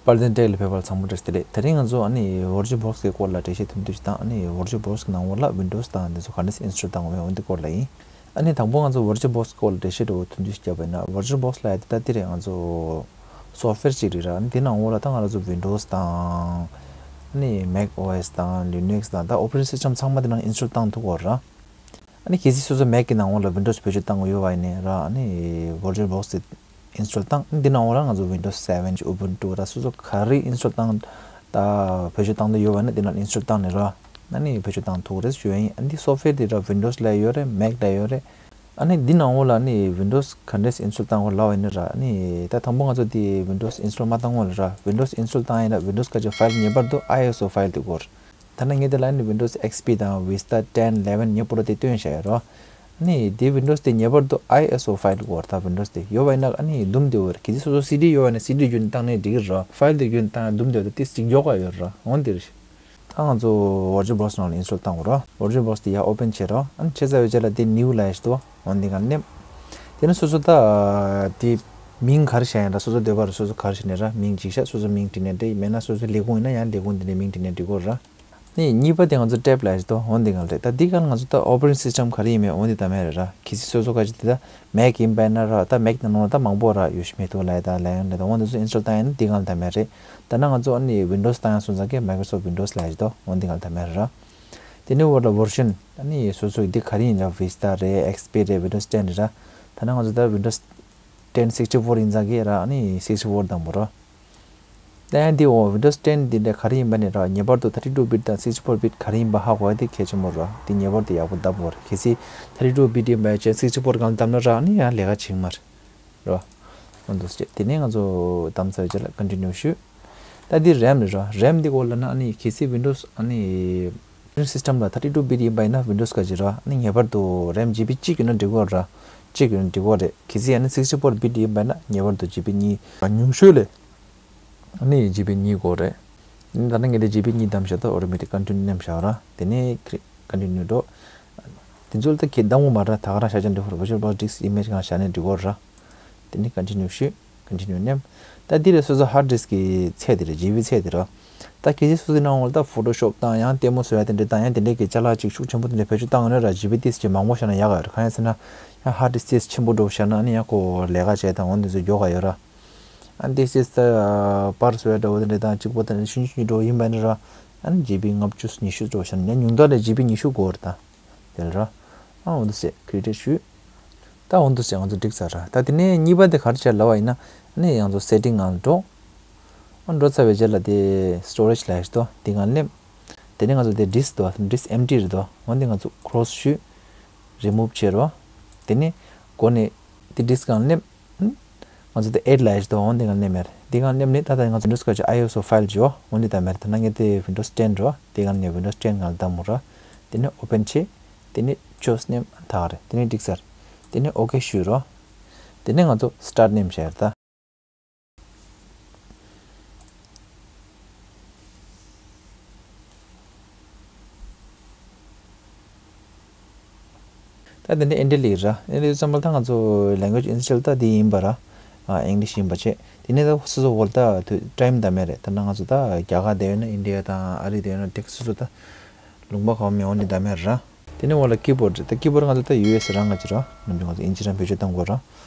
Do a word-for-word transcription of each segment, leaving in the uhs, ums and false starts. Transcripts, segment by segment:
དཔལ་ལྡན་ཊེག་ལ་ཕེབས་པར་ཚང་མ་བཀྲ་ཤིས་བདེ་ལེགས། དེ་རིང་ང་ཚོ་ཨ་ནི་ཝར་ཅུ་ལི་བོག་སི་གི་སྐོར་ལ་འགྲེལ་བཤད་ཐུང་ཐུང་ཞིག་དང་། ཨ་ནི་ཝར་ཅུ་ལི་བོག་སི་གི་ནང་ལོགས་ལ་ཝིན་ཌོ་སི་དང་དེ་ཚོ་ག་འདྲས་ཨིན་སི་ཊོལ་བཏང་དགོས་མེད་འོ་འདི་སྐོར་ལ་ཡིན། ཨ་ནི་དང་པོ་ང་ཚོ་ཝར་ཅུ་ལི་བོག་སི་སྐོར་ལ་འགྲེལ་བཤད་འདྲ་བོ་ཐུང་ཐུང་ཞིག་བརྒྱབ་པ་ཡིན་ན། ཝར་ཅུ་ལི་བོག་སི་ལབ་ཡ་དེ་ད་དེ་རེད། ང་ཚོ་སོབ་ཝེར་ཅིག་རེད་ར། ཨ་ནི་དེ་ནང་འོག་ལ་ད་ང་རང་ཚོ་ཝིན་ཌོ་སི་དང་། ཨ་ནི་མེག་ཨོ་ཨེ་སི་དང་ལི་ནག་སི་དང་ད་ཨོ་པ་རེ་ཊིང་སི་སི་ཊེམ་ཚང་མ་དེ་ནང་ཨིན་སི་ཊོལ་བཏང་ཐུབ་ཀྱི་ཡོད་རེད་ར། ཨ་ནི་གལ་སྲིད་སོ་སོ་མེག་གི་ནང་འོག་ལ་ཝིན་ཌོ་སི་བེད་སྤྱོད་བཏང་གི་ཡོད་པ་ཡིན་ན་ར། ཨ་ནི་ཝར་ཅུ་ལི་བོག་སི་ཨིན་སི་ཊོལ་བཏང་། ཨ་ནི་འདི་ནང་འོག་ལ་ང་ཚོ་ཝིན་ཌོ་སི་སེ་ཝེན་ཅིག་ཨུ་བུན་ཊུ་ར་སོ་སོ་ག་རེ་ཨིན་སི་ཊོལ་བཏང་ད་བེད་སྤྱོད་བཏང་འདོད་ཡོད་པ་ཡིན་ན་འདི་ནང་ཨིན་སི་ཊོལ་བཏང་ནས་ར། ཨ་ནི་བེད་སྤྱོད་བཏང་ཐུབ་ཀྱི་རེད་ཞུ་ཡ་ཡིན། ཨ་ནི་འདི་སོབ་ཝེར་དེ་ར་ཝིན་ཌོ་སི་ལ་ཡོད་རེད། མེག་ལ་ཡོད་རེད། ཨ་ནི་འདི་ནང་འོག་ལ་ཨ་ནི་ཝིན་ཌོ་སི་ག་འདྲས་ཨིན་སི་ཊོལ་བཏང་དགོས་ལབ་པ་ཡིན་ན་ར། ཨ་ནི་ད་དང་པོ་ང་ཚོ་འདི་ཝིན་ཌོ་སི་ཨིན་སི་ཊོལ་མ་བཏང་གོང་ལ་ར། ཝིན་ཌོ་སི་ཨིན་སི་ཊོལ་བཏང་ཡིན་ན་ཝིན་ཌོ་སི་ག་ཅིག་ཕའིལ་ངེས་པར་དུ་ཨའི་ཨེས་ཨོ་ཕའིལ་དེ་དགོས་རེད། ད་ནང་ངས་དེ་ལ་ནི་ཝིན་ཌོ་སི་ཨེགས་པི་དང་ཝི་སི་ཊ་ཊེན་ཨི་ལེ་ཝེན་ངས་པོ་ལོ་དེ་བཏོན་བཞག་ཡོད་རོ། ནི་དེ་ཝིན་ཌོ་སི་དེ་ངེས་པར་དུ་ཨའི་ཨེས་ཨོ་ཕའིལ་དགོས་རེད། ད་ཝིན་ཌོ་སི་དེ་ཡོད་པ་ཡིན་ན་ཨ་ནི་དུམ་དེ་ཡོད་རེད། གལ་སྲིད་སོ་སོ་སི་ཌི་ཡོད་པ་ཡིན་ན་སི་ཌི་བརྒྱུད་ནས་བཏང་ནས་འགྲིག་གི་རོ། ཕའིལ་དེ་བརྒྱུད་ནས་བཏང་ན་དུམ་དེ་ཡོད་རེད། ཏིས་གཅིག་མགྱོགས་ཀ་ཡོད་རོ། འོན་དེ་རེད། ད་ང་ཚོ་ཝར་ཅུ་ལི་བོག་སི་ནང་ལ་ཨིན་སི་ཊོལ་བཏང་དགོས་རོ། ཝར་ཅུ་ལི་བོག་སི་དེ་ཡར་ཨོ་པན་བྱེད་རོ། ཨ་ནི་བྱས་ཚར་བའི་རྗེས་ལ་དེ་ནིའུ་ལབ་ཡ་ཞིག་འདུག་འོན་དེ་ག་ནས་དེ་ནི་སོ་སོ་ད་དེ་མིང་ག་རེ་བཞག་ཡིན་ར། སོ་སོ་འདོད་པ་རེད། སོ་སོ་ག་རེ་བྱས་ནས་ར། མིང་ཅིག་བཞག་སོ་སོ་མིང་བྲིས་ནས་འགྲིག་མེད་ན་སོ་སོའི་ལས་ཁུངས་ཡིན་ན་ཡང་ལས་ཁུངས་དེ་འདྲའི་མིང་བྲིས་ནས་འགྲིག་གོ་ར། ནི་གཉིས་པ་དེ་ང་ཚོ་ཊེབ་ལབ་ཡ་ཞིག་འདུག་འོ་འདི་གང་རེད། ད་འདི་གང་ང་ཚོ་ད་ཨོ་པ་རེ་ཊིང་སི་སི་ཊེམ་ག་རེ་ཡིན་མིན་འོ་འདི་ད་མེད་རེད་ར། གལ་སྲིད་སོ་སོ་ག་ཅིག་དེ་ད་མེག་ཡིན་པ་ཡིན་ན་ར། ད་མེག་ནང་ལོགས་ད་མང་པོ་ར་ཡོད་ཤི་མེད་དུ་ལབ་ཡ་ད་ལབ་ཡ་འདྲ་ད་འོ་འདི་ཚོ་ཨིན་སི་ཊོལ་བཏང་ཡ་ནི་འདི་གང་ད་མེད་རེད། ད་ནང་ང་ཚོ་ཨ་ནི་ཝིན་ཌོ་སི་བཏང་ཡ་སོང་ཙང་གི་མའི་ཀོ་རོ་སོཕ་ཊི་ཝིན་ཌོ་སི་ལབ་ཡ་ཞིག་འདུག་འོ་འདི་གང་ད་མེད་རེད་ར། དེ་ནི་འོ་ད་ཝར་ཤན་ཨ་ནི་སོ་སོ་འདི་ག་རེ་ཡིན་ར། ཝི་སི་ཊ་རེད། ཨེགས་པི་རེད། ཝིན་ཌོ་སི་ཊེན་རེད་ར། ད་ནང་ང་ཚོ་ད་ཝིན་ཌོ་སི་ཊེན་སིགས་ཊི་ཕོར་ཡིན་ཙང་གི་ར། ཨ་ནི་སིགས་ཊི་ཕོར་དང་པོ་ར། ད་ཡང་འདི་འོ་ཝིན་ཌོ་སི་ཊེན་འདི་འདྲ་ག་རེ་ཡིན་པ་ནི་ར། ངེས་པར་དུ་ཐར་ཊི་ཊུ་བྷིཊ་དང་སིགས་ཊི་ཕོར་བྷིཊ་ག་རེ་ཡིན་པ་ཧ་གོ་ཡ་དེ་གལ་ཆེན་པོ་ར། འདི་ངེས་པར་དུ་ཡག་པོ་བདམས་དགོས་ར། གལ་སྲིད་ཐར་ཊི་ཊུ་བྷིཊ་ཡིན་པ་ཡ་ཅན་སིགས་ཊི་ཕོར་སྒང་བདམས་ན་ར་ཨ་ནི་ཡང་ལས་ཀ་བྱེད་ཀྱི་མ་རེད་ར། འོ་འདུག་སེ་བྱས་དེ་ནས་ང་ཚོ་བདམས་ཚར་བའི་རྗེས་ལ་ཀོན་ཊི་ནིའུ་ཞུས། ད་འདི་རེམ་རེད་ར། རེམ་འདི་སྐོར་ལ་ན་ཨ་ནི་གལ་སྲིད་ཝིན་ཌོ་སི་ཨ་ནི་ཨོ་པ་རེ་ཊིང་སི་སི་ཊེམ་ལ་ཐར་ཊི་ཊུ་བྷིཊ་ཡིན་པ་ཡིན་ན་ཝིན་ཌོ་སི་ག་ཅིག་ར། ཨ་ནི་ངེས་པར་དུ་རེམ་ཇི་བི་གཅིག་ཡོད་ན་འགྲིག་གོ་ར། གཅིག་ཡོད་ན་འགྲིག་གོ་རེད། གལ་སྲིད་ཨ་ནི་སིགས་ཊི་ཕོར་བྷིཊ་ཡིན་པ་ཡིན་ན་ངེས་པར་དུ་ཇི་བི་གཉིས་ཉུང་ཤོས་ལས། ཨ་ནི་ཇི་བི་གཉིས་དགོས་རེད། ཨ་ནི་ད་ནི་ངས་དེ་ཇི་བི་གཉིས་བདམས་བཞག་ད་ཨོ་ཊོ་མེ་ཊིག་ཀོན་ཊི་ནིའུ་ནེམ་བཞག་ར། དེ་ནས་ཀོན་ཊི་ནིའུ་འགྲོ། དེ་ཚོ་ལ་ད་ཁྱེད་བདམས་དགོས་མ་ར། ད་ག་རང་བཞག་ཀྱང་འགྲིག་གོ་ར། ཝར་ཅུ་ལི་བོག་སི་ཌིསི་ཀི་ཨི་མེཇ་གང་བཞག་ནས་འགྲིག་གོ་ར། དེ་ནས་ཀོན་ཊི་ནིའུ་ཞུས། ཀོན་ཊི་ནིའུ་ནེམ། ད་འདི་རེད། སོ་སོ་ཧར་ཌི་སི་ཀི་གི་ཚད་དེ་རེད། ཇི་བི་ཚད་དེ་ར། ད་གལ་སྲིད་སོ་སོའི་ནང་ལ་ད་ཕོ་ཊོ་ཤོབ་དང་ཡང་ལྟད་མོ་བཟོ་ཡ་དེ་འདྲ་དང་ཡང་དེ་འདྲའི་གི་ཅ་ལག་ཅིག་ཤུགས་ཆེན་པོ་དེ་འདྲ་བེད་སྤྱོད་བཏང་ཡོད་ན་ར། ཇི་བི་ཏིས་ཅིག་མང་པོ་བཞག་ན་ཡག་ག་ཡོད་རེད། གང་ཡིན་ཟེར་ན་ཡང་ཧར་ཌི་སི་ཀི་ཏིས་ཆེན་པོ་འདྲ་བོ་བཞག་ན་ཨ་ནི་ཡང་ཁོ་ལས་ཀ་བྱས་དང་འོ་འདི་ཚོ་མགྱོགས་ག་ཡོད་ར། ཨ་ནི་ཏིས་ཏིས་ད་པར་བཟོ་ཡ་འདྲ་བོ་དེ་འདྲ་དང་གཅིག་པོ་དེ་འདྲ་ཆུང་ཆུང་ཆུང་འདྲ་བོ་ཡིན་པ་ཡིན་ན་ར། ཨ་ནི་ཇི་བི་ལྔ་བཅུ་ཉི་ཤུ་འདྲ་བོ་བཞག་ན་ཡང་ཉུང་མཐའ་ལ་ཇི་བི་ཉི་ཤུ་དགོས་རེད་ད། དེ་ལ་ར། ཨ་འོ་འདུག་སེ་ཀི་རི་ཨེ་ཊི་ཞུས། ད་འོ་འདུག་སེ་ང་ཚོ་འགྲིག་ཚར་ར། ད་དེ་ནས་གཉིས་པ་དེ་ག་རེ་བྱས་ལབ་པ་ཡིན་ན། ཨ་ནི་ང་ཚོ་སེ་ཊིང་ནང་ལ་འགྲོ། ཨ་འགྲོ་ཚར་བའི་རྗེས་ལ་དེ་སི་ཊོ་རེཇ་ལབ་ཡ་ཞིག་འདུག་དེ་སྒང་སླེབས། དེ་ནས་ང་ཚོ་དེ་ཌིསི་འདུག་ཌིསི་ཨེམ་ཊི་རེད་འདུག་འོ་འདི་ང་ཚོ་ཀོ་རོ་སི་ཞུས། རི་མུབ་བྱས་རོ། དེ་ནས་འགོ་ནས་དེ་ཌིསི་སྒང་སླེབས། ང་ཚོ་དེ་ཨེཌ་ལབ་ཡ་ཞིག་འདུག་འོ་འདི་སྒང་སླེབས་མེད། འདི་སྒང་སླེབས་ནས་ད་ལྟ་ང་ཚོ་ཝིན་ཌོ་སི་ག་ཅིག་ཨའི་ཨེས་ཨོ་ཕའིལ་བྱས་འོ་འདི་ད་མེད། ད་ནང་ངས་དེ་ཝིན་ཌོ་སི་ཊེན་རོ། དེ་སྒང་ནས་ཝིན་ཌོ་སི་ཊེན་སྒང་ལ་བདམས་མོ་རོ། དེ་ནས་ཨོ་པན་བྱས། དེ་ནས་ཅོས་ནེམ་ཐག་རེད། དེ་ནས་འགྲིག་ཚར། དེ་ནས་ཨོ་ཀེ་ཞུས་རོ། དེ་ནས་ང་ཚོ་སི་ཊཱར་ཊི་ནེམ་བྱས་རེད་ད། ད་དེ་ནས་ཨེན་ཊི་ལིག་ར། ཨེན་ཊི་ལིག་ཙམ་པ་ད་ང་ཚོ་ལེང་གུ་ཨེཇ་ཨིན་སི་ཊི་ཊལ་ད་དེ་ཡིན་པ་ར། ཨ་ཨིང་ལིཤ་ཡིན་པ་བྱས། དེ་ནས་ད་སོ་སོ་འོལ་ད་ཊའིམ་ད་མེད་རེད། ད་ནང་ང་ཚོ་ད་རྒྱ་གར་དེ་ཡོད་ན་ཨིན་ཌི་ཡ་དང་ཨ་རི་དེ་ཡོད་ན་ཊེག་སོ་སོ་ད་ལུང་པ་གང་མེད་འོ་འདི་ད་མེད་ར། དེ་ནས་འོ་ལ་ཀི་བྷོར་ཌི་རེད། ད་ཀི་བྷོར་ཌི་ང་ཚོ་ད་ཡུ་ཨེས་རང་ང་ཅི་ར། ནམ་རྒྱུན་ང་ཚོ་ཨིན་ཇི་རང་བེད་སྤྱོད་གཏོང་དགོས་ར།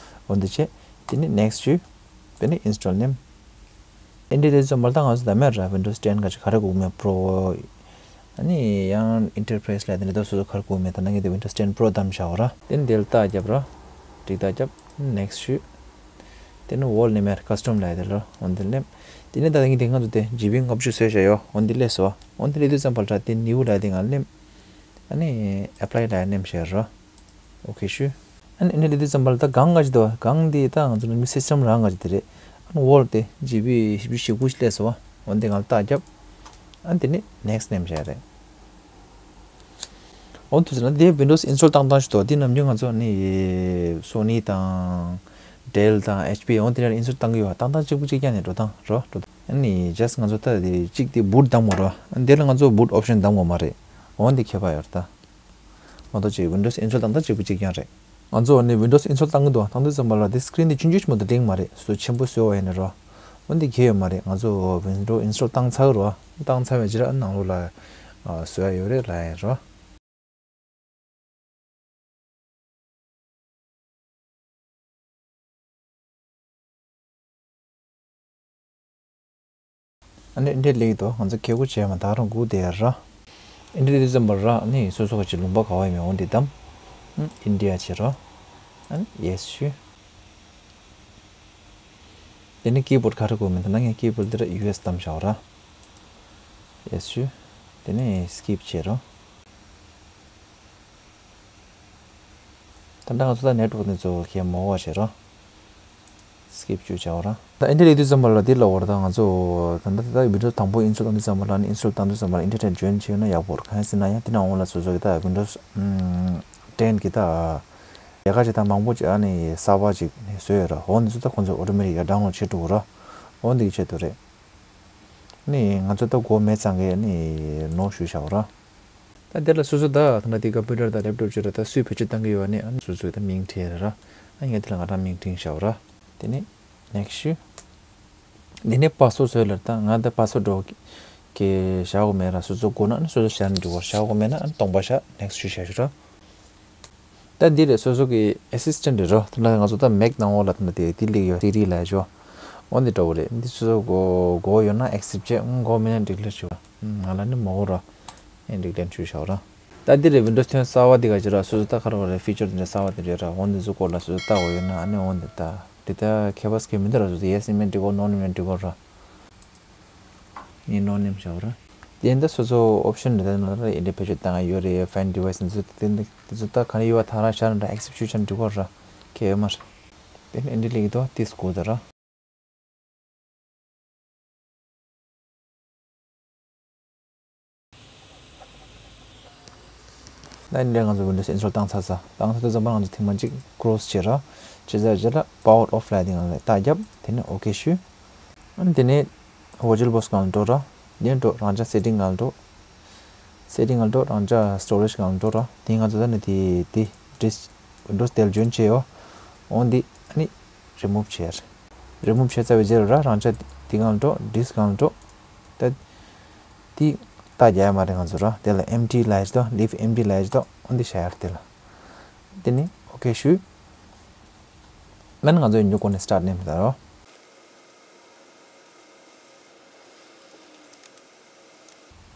འོ་འདི་བྱས། དེ་ནས་ནེག་སི་ཊི་ཞུས། དེ་ནས་ཨིན་སི་ཊོལ་ནེམ། ཨེན་ཊི་ལིག་ཙམ་པ་ད་ང་ཚོ་ད་མེད་ར། ཝིན་ཌོ་སི་ཊེན་ག་ཅིག་ག་རེ་དགོས་མེད་པྲོ། ཨ་ནི་ཡང་ཨིན་ཊར་ཕེ་སི་ལ་དེ་འདྲ་ད་སོ་སོ་ག་རེ་དགོས་མེད། ད་ནང་གི་དེ་ཝིན་ཌོ་སི་ཊེན་པྲོ་བདམས་བཞག་འོ་ར། དེ་ནས་དེ་ལ་རྟགས་རྒྱབ་ར། འགྲིག་རྟགས་རྒྱབ། ནེག་སི་ཊི་ཞུས། དེ་ནས་འོལ་ནེམ་ཡར་ཀ་སི་ཊམ་ལ་ཡ་དེ་ལ་འོ་འདི་སླེབས། དེ་ནས་ད་ནང་གི་དེ་ང་ཚོ་དེ་ཇི་བི་ལྔ་བཅུ་བཟོས་བཞག་ཡོད། འོ་འདི་སླེབས་སོ། འོ་འདི་སླེབས་དུས་ཙམ་པ་ལ་དེ་ནིའུ་ལ་དེ་སྒང་སླེབས། ཨ་ནི་ཨེབ་ལའི་ལ་ཡ་ནེམ་བཞག་ར། ཨོ་ཀེ་ཞུ། ཨ་ནི་ཨ་ནི་ལི་དུ་ཙམ་པ་ལ་ད་གང་ག་ཅི་འདུག་གང་འདི་ད་ང་ཚོ་ནི་སི་སི་ཊམ་རང་ག་ཅི་འདི་རེད། ཨ་ནི་ཝར་ཌི་དེ་ཇི་བི་བཞི་བཅུ་ཞེ་དགུ་ཞིག་སླེབས་སོང་བ། འོ་འདི་ང་ལ་རྟགས་རྒྱབ། ཨ་ནི་དེ་ནི་ནེག་སི་ཊི་ནེམ་བྱས་རེད། འོ་ཐུག་ཟེར་ན་དེ་ཝིན་ཌོ་སི་ཨིན་སི་ཊོལ་བཏང་སྟངས་ཤིག་འདུག་འདི་ནམ་རྒྱུན་ང་ཚོ་ནི་སོ་ནི་དང་ཌེལ་དང་ཨེཆ་པི་འོ་དེ་འདྲ་ཨིན་སི་ཊོལ་བཏང་གི་ཡོད། བཏང་སྟངས་གཅིག་པུ་གཅིག་རྐྱང་ནས་འགྲོ་སྟངས་རོ་འགྲོ་སྟངས། ཨ་ནི་ཇ་སི་ཊི་ང་ཚོ་ད་དེ་གཅིག་དེ་བུཊ་བདམས་དགོས་རོ། ཨ་ནི་དེ་ལ་ང་ཚོ་བུཊ་ཨོབ་ཤན་བདམས་དགོས་མ་རེད། འོ་འདི་ཁྱད་པར་ཡོད་རེད་ད། མ་གཏོགས་ཅིག་ཝིན་ཌོ་སི་ཨིན་སི་ཊོལ་བཏང་སྟངས་གཅིག་པུ་གཅིག་རྐྱང་རེད། ང་ཚོ་ནི་ཝིན་ཌོ་སི་ཨིན་སི་ཊོལ་བཏང་གི་འདུག་བཏང་དུས་ཙམ་པ་ལ་དེ་སི་ཀི་རིན་དེ་ཆུང་ཆུང་ཞིག་མ་གཏོགས་འགྲིག་མ་རེད། སོ་ཆེན་པོ་བཟོས་པ་ཡིན་ན་རོ། འོ་འདི་གལ་ཡོད་མ་རེད། ང་ཚོ་Windows install བཏང་ཚར་རོ། བཏང་ཚར་བའི་རྗེས་ལ་ནང་ལོགས་ལ་བཟོ་ཡ་ཡོད་རེད། ལ་ཡ་རོ། ཨ་ནི་འདི་ལེགས་འདུག་ང་ཚོ་ཁེ་གུ་བྱས་མ་ད་རུང་སྒུག་བསྡད་ཡ་ར། ཨིན་ཌི་ཡ་དེ་ཙམ་པར་ར། ཨ་ནི་སོ་སོ་ག་ཅིག་ལུང་པ་ག་བ་ཡིན་མིན་འོ་འདི་བདམས། ཨིན་ཌི་ཡ་བྱེད་ར། ཨ་ནི་ཡེ་སི་ཞུ། དེ་ནི་ཀི་བོཌ་ག་རེ་དགོས་མིན་ད་ན་ངས་ཀི་བོཌ་འདི་ར་ཡུ་ཨེསི་བདམས་བཞག་ར། ཡེ་སི་ཞུ། དེ་ནི་སི་ཀིབ་བྱེད་ར། ད་ལྟ་ང་ཚོ་ད་ནེཊ་ཝརཀ་དེ་ཚོ་གས་མ་འོ་བ་བྱེད་རོགས། སི་ཀིབ་བཅུ་བྱ་བ་ར། ད་ཨིན་ཊར་ནེཊ་ཡོད་དུས་ཙམ་པ་ལ་འདི་ལ་འོ་ར། ད་ང་ཚོ་ད་ལྟ་ད་ལྟ་ཝིན་ཌོས་དང་པོ་ཨིན་སི་ཊོལ་བཏང་དུས་ཙམ་པ་ལ་ནི་ཨིན་སི་ཊོལ་བཏང་དུས་ཙམ་པ་ལ་ཨིན་ཊར་ནེཊ་ཇོའིན་བྱས་ཡོད་ན་ཡག་པོ་རེད། གང་ཡིན་ཟེར་ན་ཡང་དེ་ནང་འོ་ལ་སོ་སོ་གི་ད་ཝིན་ཌོས་ཊེན་གི་ད་ལས་ཀ་བྱེད་སྟངས་མང་པོ་ཅིག་ཨ་ནི་གསར་པ་ཅིག་ནི་བཟོས་ཡོད་ར། འོ་འདི་ཚོ་ད་ཁོང་ཚོ་ཨོ་ཊོ་མེ་ཊིག་ཡ་ཌའུན་ལོཌ་བྱེད་འགྲོ་གི་ར། འོ་འདི་གི་ཆེད་དུ་རེད། ནི་ང་ཚོ་ད་སྒོ་མེད་ཙང་གི་ནི་ནོ་ཞུ་བྱ་བ་ར། ད་དེ་ལ་སོ་སོ་ད་ད་ལྟ་དེ་ཀམ་པུ་ཊར་དང་ལེབ་ཊོབ་བཅས་ར་ད་སུས་བེད་སྤྱོད་བཏང་གི་ཡོད་ནི་ཨ་ནི་སོ་སོའི་ད་མིང་བྲིས་ར་ར། ཨ་ངས་དེ་ལ་ང་རང་མིང་བྲིས་བཞག་ར། དེ་ནི་ནེག་སི་ཊི་ཞུ། དེ་ནི་པ་སི་ཝརཌ་བཟོས་ལ་ད་ང་ད་པ་སི་ཝརཌ་འགྲོ་གི་བཞག་གི་མེད་ར། སོ་སོ་དགོས་ན་ཨ་ནི་སོ་སོ་བཞག་ནི་འགྲོ་གི་ར། བཞག་གི་མེད་ན་ཨ་ནི་སྟོང་པ་བཞག་ནེག་སི་ཊི་ཞུ་བཞག་ཞུ་ར། ད་འདི་རེད་སོ་སོ་གི་ཨེ་སི་སི་ཊེན་ཊི་རེད་རོ། ད་ང་ཚོ་ད་མེག་ནང་འོག་ལ་ད་དེ་དེ་ལིག་ཡོད་སི་ཌི་ལ་ཡོད། འོ་འདི་འདྲ་བོ་རེད། འདི་སོ་སོ་གོ་གོ་ཡོད་ན་ཨེག་སེབ་བྱས། འོ་གོ་མེད་ན་ཌི་ལིཊ་ཞུ། ང་ལ་ནི་མོ་ར། ཨེ་ཌི་ལིཊ་ཞུ་བཞག་ར། ད་འདི་རེད་ཝིན་ཌོས་ཐེངས་གསར་བ་འདི་ག་ཅི་ར། སོ་སོ་ད་ག་རེ་རེད་ཕི་ཅར་འདི་འདྲ་གསར་བ་འདི་རེད་ར། འོ་འདི་ཚོ་སྐོར་ལ་སོ་སོ་ལྟ་དགོས་ཡོད་ན་ཨ་ནི་འོ་འདི་ད་འདི་ད་ཁྱད་པར་གང་མི་འདུག་ར། སོ་སོ་ཡེ་སི་ནི་མིན་འགྲིག་གོ་ནོ་ནི་མིན་འགྲིག་གོ་ར། ངས་ནོ་ནེམ་བྱ་བ་ར། དེ་འདྲ་སོ་སོ་ཨོབ་ཤན་རེ་ད་ནང་ལ་ཨེ་འདྲ་བེད་སྤྱོད་བཏང་ཡ་ཡོད་རེད། ཕའིན་ཌི་ཝའི་སི་འདི་ཚོ་དེ་འདྲ་དེ་ཚོ་ད་ག་ནས་ཡོད་པ་ཐག་རང་ཤར་འདྲ་ཨེག་སེབ་ཅུ་ཆ་འགྲིག་གོ་ར། ཁེ་ཡོད་མ་རེད། དེ་ནས་ཨེ་འདྲ་ལེགས་དོ་དེ་སྐུ་ད་ར། ད་ཨེ་འདྲ་ང་ཚོ་ཝིན་ཌོས་ཨིན་སི་ཊོལ་བཏང་ཚར་ས། བཏང་ཚར་དུས་ཙམ་པ་ང་ཚོ་ཐེངས་མ་གཅིག་ཀོ་ལོ་སི་བྱེད་ར། བྱེད་ཚར་རྗེས་ལ་པ་ཝར་ཨོཕ་ལབ་ཡ་དེ་ནང་ལ་རྟགས་རྒྱབ། དེ་ནས་ཨོ་ཀེ་ཞུ། ཨ་ནི་དེ་ནས་ཝར་ཅུ་ཨལ་བོག་སི་སྒང་ལ་འགྲོ་ར། དེ་ནས་འགྲོ་རང་འཇགས་སེ་ཊིང་སྒང་ལ་འགྲོ། སེ་ཊིང་སྒང་ལ་འགྲོ། རང་འཇགས་སི་ཊོ་རེཇ་སྒང་ལ་འགྲོ་ར། དེ་ང་ཚོ་ད་ནི་དེ་དེ་ཌིསི་ཀི་ཝིན་ཌོས་དེ་ལ་ཇོའིན་བྱས་ཡོད། འོ་འདི་ཨ་ནི་རི་མུབ་བྱས། རི་མུབ་བྱས་ཚར་བའི་རྗེས་ལ་ར་རང་འཇགས་དེ་སྒང་ལ་འགྲོ། ཌིསི་ཀི་སྒང་ལ་འགྲོ། ད་དེ་རྟགས་རྒྱག་ཡ་མ་རེད་ང་ཚོ་ར། དེ་ལ་ཨེམ་ཊི་ལབ་ཡ་ཅིག་འདུག་ལིབ་ཨེམ་ཊི་ལབ་ཡ་ཅིག་འདུག་འོ་འདི་བྱ་ཡ་རེད་དེ་ལ། དེ་ནི་ཨོ་ཀེ་ཞུ། མན་ང་ཚོའི་ཉོ་གོ་ནས་སི་ཊར་ཊི་ནེམ་ད་རོ།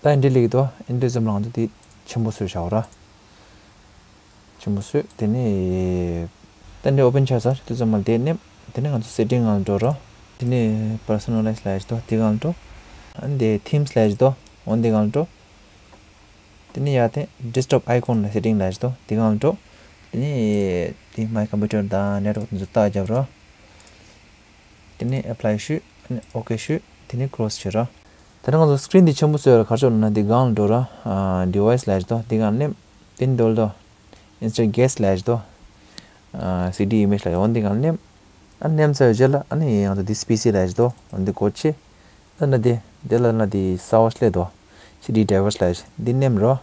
ད་ཨེ་འདྲ་ལེགས་དོ། ཨེ་འདྲ་ཙམ་ལ་ང་ཚོ་དེ་ཆེན་པོ་བཟོས་བཞག་ར། ཆེན་པོ་བཟོས། དེ་ནས་ད་འདི་ཨོ་པན་ཆགས་ས་དེ་ཙམ་ལ་དེ་ནེམ། དེ་ནས་ང་ཚོ་སེ་ཊིང་སྒང་ལ་འགྲོ་ར། དེ་ནས་པར་སོ་ན་ལའི་ཛི་ལབ་ཡ་ཅིག་འདུག་དེ་སྒང་ལ་འགྲོ། ཨ་ནི་དེ་ཐིམ་སི་ལབ་ཡ་ཅིག་འདུག་འོ་འདི་སྒང་ལ་འགྲོ། དེ་ནས་ཡར་དེ་ཌེ་སི་ཊོབ་ཨའི་ཀོན་ལ་སེ་ཊིང་ལབ་ཡ་ཅིག་འདུག་དེ་སྒང་ལ་འགྲོ། དེ་ནས་དེ་མའི་ཀམ་པུ་ཊར་དང་ནེཊ་ཝརཀ་དེ་ཚོ་རྟགས་རྒྱབ་ར། དེ་ནས་ཨེབ་ལའི་ཞུ། ཨ་ནི་ཨོ་ཀེ་ཞུ། དེ་ནས་ཀོ་ལོ་སི་བྱེད་ར། ད་ནི་ང་ཚོ་སི་ཀི་རིན་འདི་ཆེན་པོ་བཟོས་ཡོད་ར། ག་རེ་བྱེད་ན་འདི་སྒང་ལ་འགྲོ་ར། ཨ་ཌི་ཝའི་སི་ལབ་ཡ་ཅིག་འདུག་དེ་སྒང་ལ་ནེམ། དེ་ནས་འདོལ་དོ། ཨིན་སི་ཊོལ་གྷེ་སི་ལབ་ཡ་ཅིག་འདུག་ཨ་སི་ཌི་ཨི་མེཇ་ལབ་ཡ་འོ་འདི་སྒང་ལ་ནེམ། ཨ་ནེམ་ཚར་བའི་རྗེས་ལ་ཨ་ནི་ང་ཚོ་འདི་སི་པི་སི་ལབ་ཡ་ཅིག་འདུག་འོ་འདི་སྒོ་ཕྱེ། ཨ་ནི་འདི་འདི་ལ་ན་འདི་གསར་པ་སླེབས་དོ། སི་ཌི་ཌའི་ཝར་སི་ལབ་ཡ་ཅིག་འདི་ནེམ་རོ།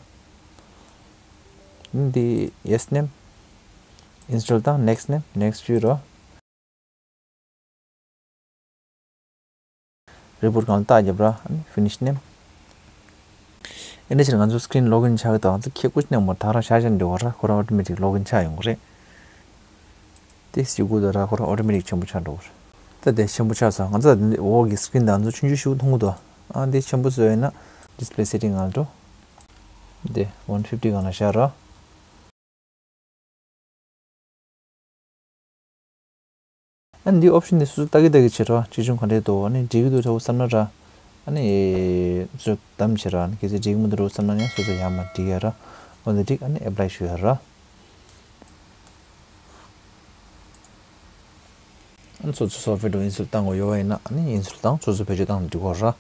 འདི་ཡེ་སི་ནེམ། ཨིན་སི་ཊོལ་དང་ནེག་སི་ནེམ། ནེག་སི་ཞུ་རོ། རི་བུཊ་སྒང་ལ་རྟགས་རྒྱབ་ར། ཨ་ནི་ཕི་ནིཤ་ནེམ། ཨེ་འདྲ་བྱས་ན་ང་ཚོ་སི་ཀི་རིན་ལོག་ཨིན་ཆགས་ཀྱི་འདུག་ང་ཚོ་ཁེ་ཀུ་ནས་མོ་ད་རང་ཤར་ཤར་འགྲོ་བ་ར། ཁོ་རང་ཨོ་ཊོ་མེ་ཊིག་ལོག་ཨིན་ཆགས་ཡོང་གི་རེད། དེ་སི་ཀུ་དང་ར་ཁོ་རང་ཨོ་ཊོ་མེ་ཊིག་ཆེན་པོ་ཆགས་འགྲོ་གི་རེད། ད་དེ་ཆེན་པོ་ཆགས་སོང་། ང་ཚོ་འདི་འོག་གི་སི་ཀི་རིན་དང་ང་ཚོ་ཆུང་ཆུང་ཞིག་མཐོང་གི་འདུག་ཨ་འདི་ཆེན་པོ་བཟོས་ཡོད་ན་ཌིས་པི་ལེ་སེ་ཊིང་སྒང་ལ་འགྲོ། འདི་ཝན་ཕིབ་ཊི་སྒང་ལ་བཞག་ར། ཨ་ནི་འདི་ཨོབ་ཤན་འདི་སོ་སོ་ལྟ་གི་ལྟ་གི་བྱེད་རོགས། ཆེ་ཆུང་ག་འདྲས་འདུག་ཨ་ནི་འགྲིག་གི་འདུག་འདྲ་བོ་བསམ་ན་ར། ཨ་ནི་སོ་སོ་བདམས་བྱེད་རོགས། ཨ་ནི་གལ་སྲིད་འགྲིག་གི་མི་འདུག་འདྲ་བོ་བསམ་ན་ཡང་སོ་སོ་ཡར་མར་འགྲིག་ཡ་ར། འོ་འདི་འགྲིག་ཨ་ནི་ཨེབ་ལའི་ཞུ་ཡ་ར། ཨ་ནི་སོ་སོ་སོབ་ཝེར་དུ་ཨིན་སི་ཊོལ་བཏང་དགོས་ཡོད་པ་ཡིན་ན་ཨ་ནི་ཨིན་སི་ཊོལ་བཏང་སོ་སོ་བེད་སྤྱོད་བཏང་འགྲིག་གོ་ར།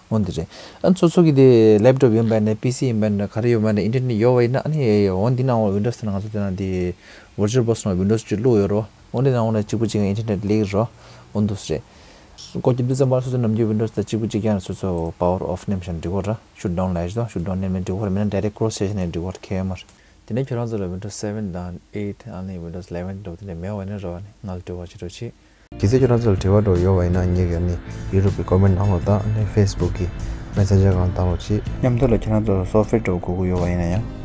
འོ་འདི་རེད། ཨ་ནི་སོ་སོ་གི་དེ་ལེབ་ཊོབ་ཡིན་པ་ཡིན་ན་པི་སི་ཡིན་པ་ཡིན་ན་ག་རེ་ཡོད་པ་ཡིན་ན་ཨིན་ཊར་ནེཊ་ཡོད་པ་ཡིན་ན་ཨ་ནི་ཡོད་ཡོད་འོ་འདི་ནང་ཝིན་ཌོས་ནང་ང་ཚོ་དེ་ནང་དེ་ཝར་ཅུ་ཨལ་བོག་སི་ནང་ཝིན་ཌོས་ཅིག་བླུགས་ཡོད་རོ། འོ་འདི་ནང་འོ་ན་གཅིག་པུ་གཅིག་ཨིན་ཊར་ནེཊ་ལེགས་རོ། འོ་འདུག་སེ་རེད། སྒོ་རྒྱབ་དུས་ཙམ་པར་སོ་སོ་ནམ་རྒྱུན་ཝིན་ཌོས་དང་གཅིག་པུ་གཅིག་རྐྱང་སོ་སོ་པ་ཝར་ཨོཕ་ནེམ་བཞག་འགྲིག་གོ་ར། ཤུ་ཊ་ཌའུན་ལབ་ཡ་ཅིག་དང་ཤུ་ཊ་ཌའུན་ནེམ་ནས་འགྲིག་གོ་ར། མིན་ན་ཌའི་རེཀ་ཊི་ཀོ་ལོ་སི་བྱས་ནས་འགྲིག་གོ་ར། ཁེ་ཡོད་མ་རེད། དེ་ནས་ཁྱོད་རང་ཚོ་ལ་ཝིན་ཌོས་སེ་ཝེན་དང་ཨེཊ་ཨ་ནི་ཝིན་ཌོས་ཨི་ལེ་ཝེན་འདྲ་བོ་དེ་འདྲ་མེད་པ་ཡིན་ན་རོ། ཨ་ནི་ང་ལ་འབྲེལ་བ་བྱེད་རོགས་གྱིས། གལ་སྲིད་ཁྱེད་རང་ཚོ་ལ་དྲི་བ་འདྲ་བོ་ཡོད་པ་ཡིན་ན། ངེད་ཀྱི་ནི་YouTube་གི་ཀོ་མེན་ནང་ལོགས་དང་ནི་Facebook་གི་མེ་སེན་ཇར་སྒང་བཏང་རོགས་གྱིས། མཉམ་དུ་ལ་ཁྱེད་རང་ཚོ་ལ་སོ་ཕེ་འདྲ་བོ་དགོས་ཀྱི་ཡོད་པ་ཡིན་ན་ཡང་